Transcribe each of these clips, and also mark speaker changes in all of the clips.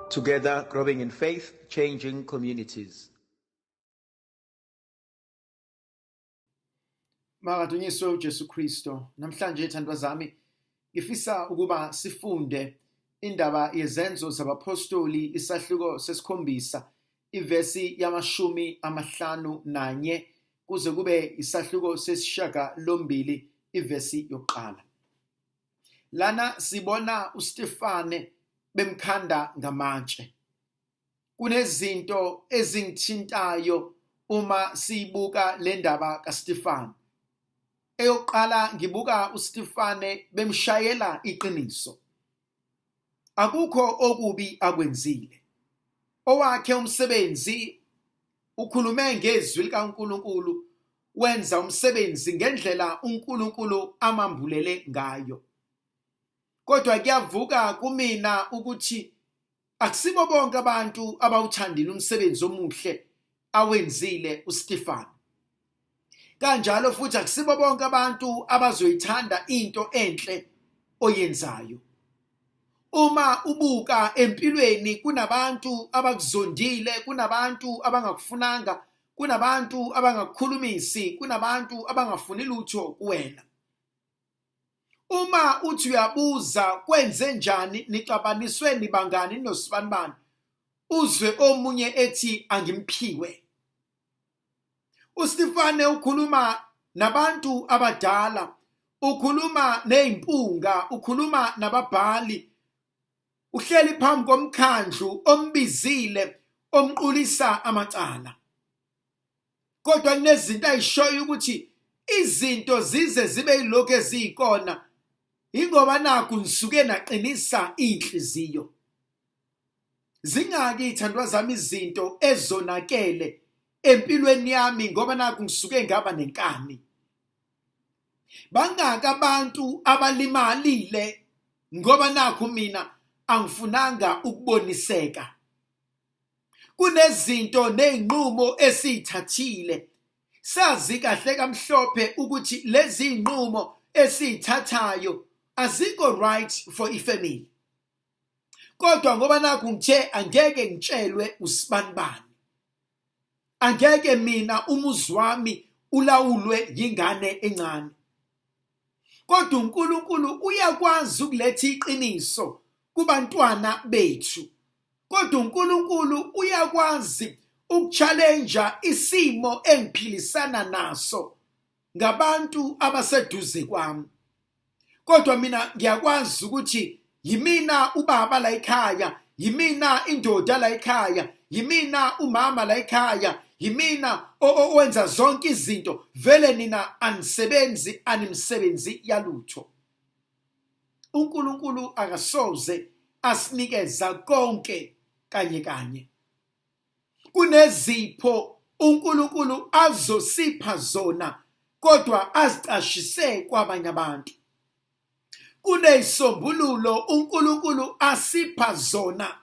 Speaker 1: Together, growing in faith, changing communities.
Speaker 2: Makadunyiswe uJesu Kristo. Namhlanje thandwa zami ngifisa ukuba sifunde indaba yezenzo zabaphostoli isahluko sesikhombisa ivesi yamashumi amahlanu nanye kuze kube isahluko sesishiyagalombili ivesi yokuqala. Lana sibona uStefane bemkhanda ngamatshe. Kunezinto ezingithintayo uma siyibuka le ndaba kaStefane. Eyokuqala ngibuka uStefane bemshayela iqiniso. Akukho okubi akwenzile. Owakhe umsebenzi ukhulume ngezwi likaNkulunkulu wenza umsebenzi ngendlela uNkulunkulu amambulele ngayo. Kodwa kuyavuka kumina ukuthi akusibo bonke abantu abawuthandile umsebenzi omuhle awenzile uStefan. Kanjalo futhi akusibo bonke abantu abazoyithanda into enhle oyenzayo. Uma ubuka empilweni kunabantu abakuzondile, kunabantu abangakufunanga, kunabantu abangakukhulumisi, kunabantu abangafuni lutho kuwena. Uma uthi uyabuza kwenze njani nixabaniswe nibangani nosibanibani uzwe omunye ethi angimphiwe. UStefane ukhuluma nabantu abadala, ukhuluma nezimpunga, ukhuluma nababhali. Uhleli phambi komkhandlu ombizile omqulisa amacala. Kodwa kunezinto ayishoyo ukuthi izinto zize zibe yilokhu eziyikona ingoba nakhu nisuke naqinisa inhliziyo. Zingaki ithandwa zami izinto ezonakele empilweni yami ngoba nakhu ngisuke ngaba nenkani. Bangaki abantu abalimalile ngoba nakhu mina angifunanga ukuboniseka. Kunezinto nezinqumo esiyithathile sazi kahle kamhlophe ukuthi lezi zinqumo esiyithathayo azikho right for ifamily. Kodwa ngoba nakhu ngithe angeke ngitshelwe usibanibani. Angeke mina umuzi wami ulawulwe yingane encane. Kodwa uNkulunkulu uyakwazi ukuletha iqiniso kubantwana bethu. Kodwa uNkulunkulu uyakwazi ukuchallenge isimo engiphilisana naso ngabantu abaseduze kwami. Kodwa mina ngiyakwazi ukuthi yimina ubaba la ekhaya, yimina indoda la ekhaya, yimina umama la ekhaya, yimina owenza zonke izinto, vele nina anisebenzi, animsebenzi yalutho. uNkulunkulu akasoze asinikeza konke kanye kanye. Kunezipho uNkulunkulu azosipha zona kodwa azicashise kwabanye abantu. Kunezisombululo uNkulunkulu asipha zona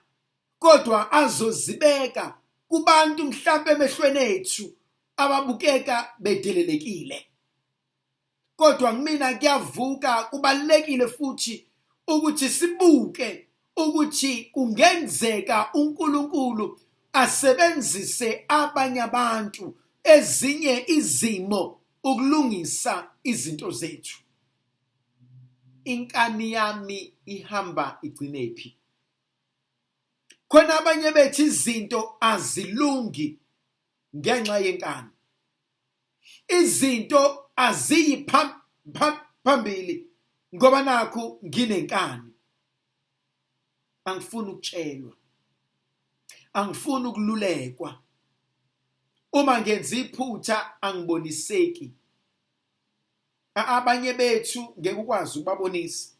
Speaker 2: kodwa azozibeka kubantu mhlampe emehlweni ethu ababukeka bedelelekile. Kodwa kumina kuyavuka kubalekile futhi ukuthi sibuke ukuthi kungenzeka uNkulunkulu asebenzise abanye abantu ezinye izimo ukulungisa izinto zethu. Inkani yami ihamba igcinephi? Khona abanye bethi izinto azilungi ngenxa yenkani. Izinto aziyi phambili ngoba nakhu nginenkani. Angifuni ukutshelwa. Angifuni ukululekwa. Uma ngenza iphutha angiboniseki. Abanye bethu ngeke ukwazi ukubabonisa.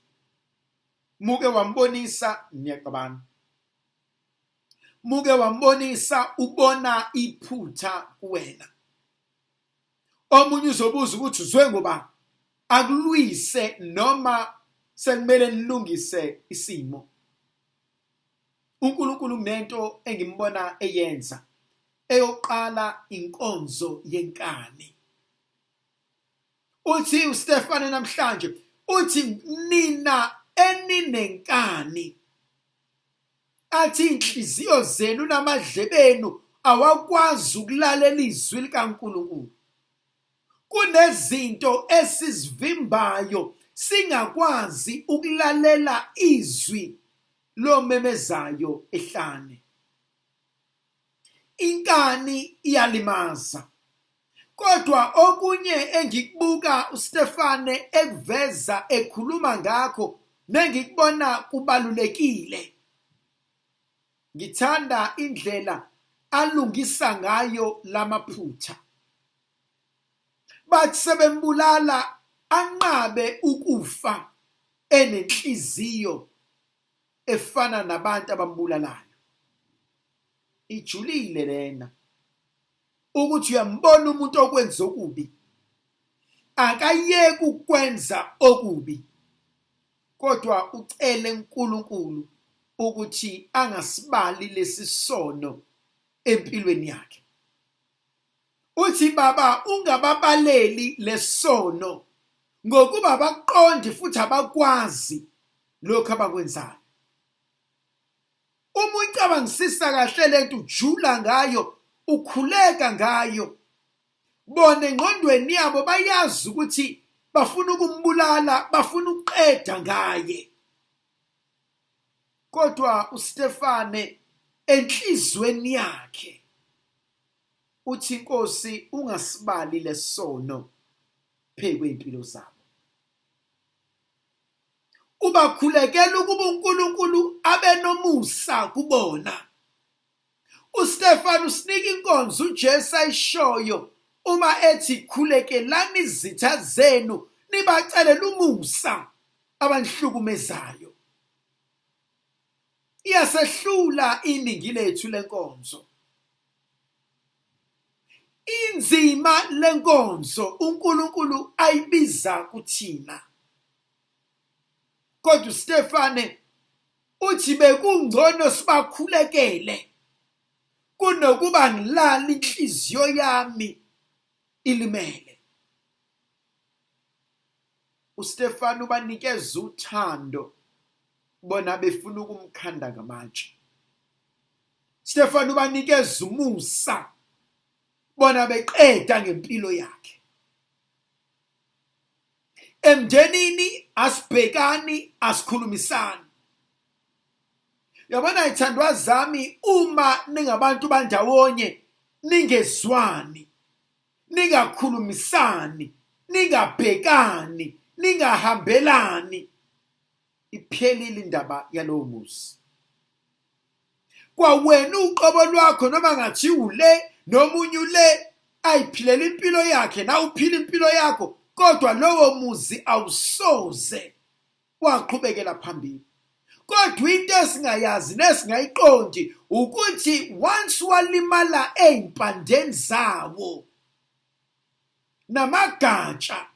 Speaker 2: Muke wambonisa niyaxabana. Muke wambonisa ubona iphutha kuwena. Omunye uzobuza ukuthi uzwe ngoba akulwise noma sekumele nilungise isimo. uNkulunkulu kunento engimbona eyenza eyokuqala inkonzo yenkani. Uthi uStefane namhlanje uthi nina eninenkani. Athi inhliziyo zenu namadlebe enu awakwazi ukulalela izwi likaNkulunkulu. Kunezinto esizivimbayo singakwazi ukulalela izwi lomemezayo ehlane. Inkani iyalimaza. Kodwa okunye engikubuka uStefane ekuveza ekhuluma ngakho nengikubona kubalulekile, ngithanda indlela alungisa ngayo lamaphutha. Bathi sebembulala anqabe ukufa enenhliziyo efana nabantu abambulalayo. Ijulile lena. Ukuthi uyambona umuntu okwenza okubi, akayeki ukwenza okubi, kodwa ucele uNkulunkulu ukuthi angasibali lesi sono empilweni yakhe. Uthi baba ungababaleli lesono ngokuba abakuqondi futhi abakwazi lokhu abakwenzayo. Uma uyicabangisisa kahle lento ujula ngayo, ukhuleka ngayo, bona engqondweni yabo bayazi ukuthi bafuna ukumbulala, bafuna ukuqeda ngaye. Kodwa uStefane enhlizweni yakhe uthi inkosi ungasibali lesono phezu kwempilo zabo. Ubakhulekela ukuba uNkulunkulu abe nomusa kubona. UStefan usinika inkonzo uJesu ayishoyo uma ethi khulekelani izitha zenu nibacelele umusa abanihlukumezayo. Iyasehlula iningi lethu lenkonzo. Inzima lenkonzo uNkulunkulu ayibiza kuthina. Kodwa uStefane uthi bekungcono sibakhulekele kunokuba ngilale inhliziyo yami ilimele. UStefane ubanikeza uthando bona befuna ukumkhanda ngamatshe. Stefane ubanikeza umusa bona beqeda ngempilo yakhe. Emndenini asibhekani, asikhulumisani. Yabona ithandwa zami, uma ningabantu bandawonye ningezwani, ningakhulumisani, ningabhekani, ningahambelani, iphelile indaba yalowo muzi. Kwawena uqobo lwakho noma ngathi ule nomunye ule ayiphilela impilo yakhe nawe uphila impilo yakho, kodwa lowo muzi awusoze waqhubekela phambili. Kodwa into esingayazi nesingayiqondi ukuthi once walimala ey'mpandeni zawo namagatsha,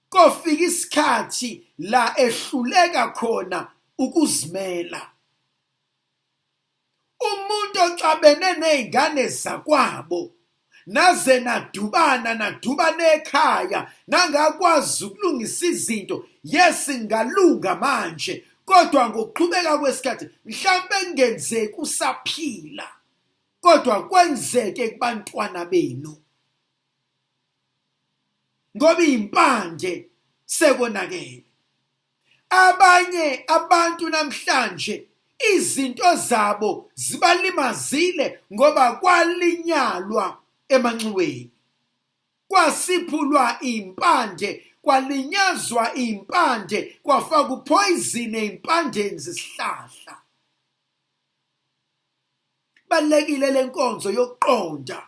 Speaker 2: kofika isikhathi la ehluleka khona ukuzimela. Umuntu oxabene nezingane zakwabo naze nadubana nadubana ekhaya nangakwazi ukulungisa izinto, yes ngalunga manje, kodwa ngokuqhubeka kwesikhathi mhlambe kungenzeki usaphila, kodwa kwenzeke kubantwana benu ngoba impande sekonakele. Abanye abantu namhlanje izinto zabo zibalimazile ngoba kwalinyalwa emanxiweni, kwasiphulwa impande, kwalinyazwa impande, kwafakwa uphoyizini ey'mpandeni zesihlahla. Balulekile le nkonzo yokuqonda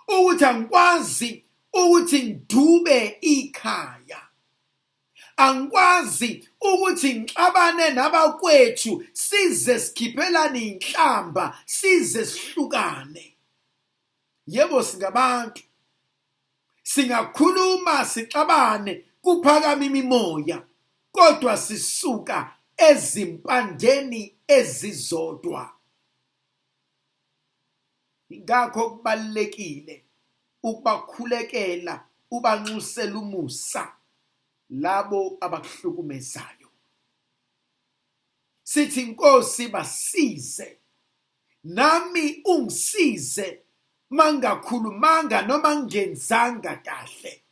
Speaker 2: ukuthi angikwazi ukuthi ngidube ikhaya, angikwazi ukuthi ngixabane nabakwethu size sikhiphelane inhlamba, size sihlukane. Yebo, singabantu, singakhuluma sixabane kuphakama imimoya, kodwa sisuka ezimpandeni ezizodwa. Ingakho kubalulekile ukubakhulekela, ubanxusela umusa labo abakuhlukumezayo. Sithi Nkosi basize nami ungisize mangakhulumanga noma ngenzanga kahle.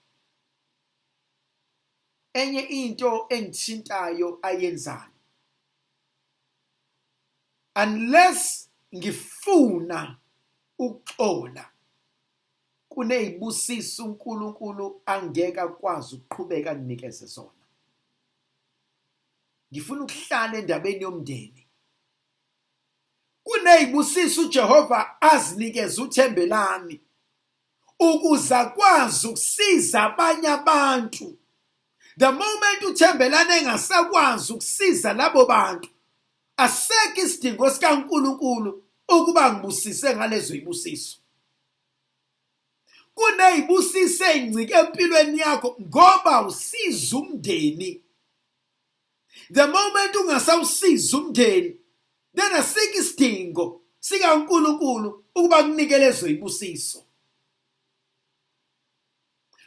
Speaker 2: Enye into engithintayo ayenzayo unless ngifuna ukuxola kunezibusiso uNkulunkulu angeke akwazi ukuqhubeka anginikeze zona. Ngifuna ukuhlala endabeni yomndeni. Kunezibusiso uJehova azinikeza uThembelani ukuze akwazi ukusiza abanye abantu. The moment uThembelani engasakwazi ukusiza labo bantu, asekho isidingo sikaNkulunkulu ukuba ngibusise ngalezo zibusiso. Kunezibusiso ezincike empilweni yakho ngoba usiza umndeni. The moment ungasawusiza umndeni, then asikho isidingo sikaNkulunkulu ukuba kunike lezo zibusiso.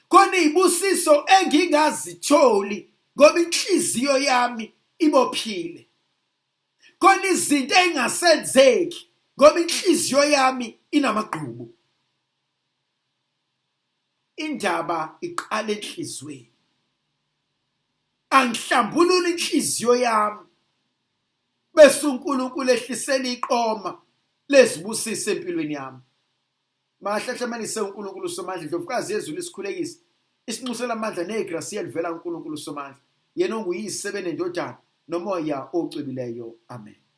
Speaker 2: Khona izibusiso engingazitholi ngoba inhliziyo yami ibophile. Khona izinto engasenzeki ngoba inhliziyo yami inamagqubu. Indaba iqala enhliziyweni. Angihlambulula inhliziyo yami bese uNkulunkulu ehlisela iqoma lezibusiso empilweni yami. Mahlahlemanise uNkulunkulu uSomandla, iNdlovukazi yezulu isikhulekise, isinxusela amandla negrasiya elivela kuNkulunkulu uSomandla, yena onguyise benendodana nomoya ocwebileyo. Amen.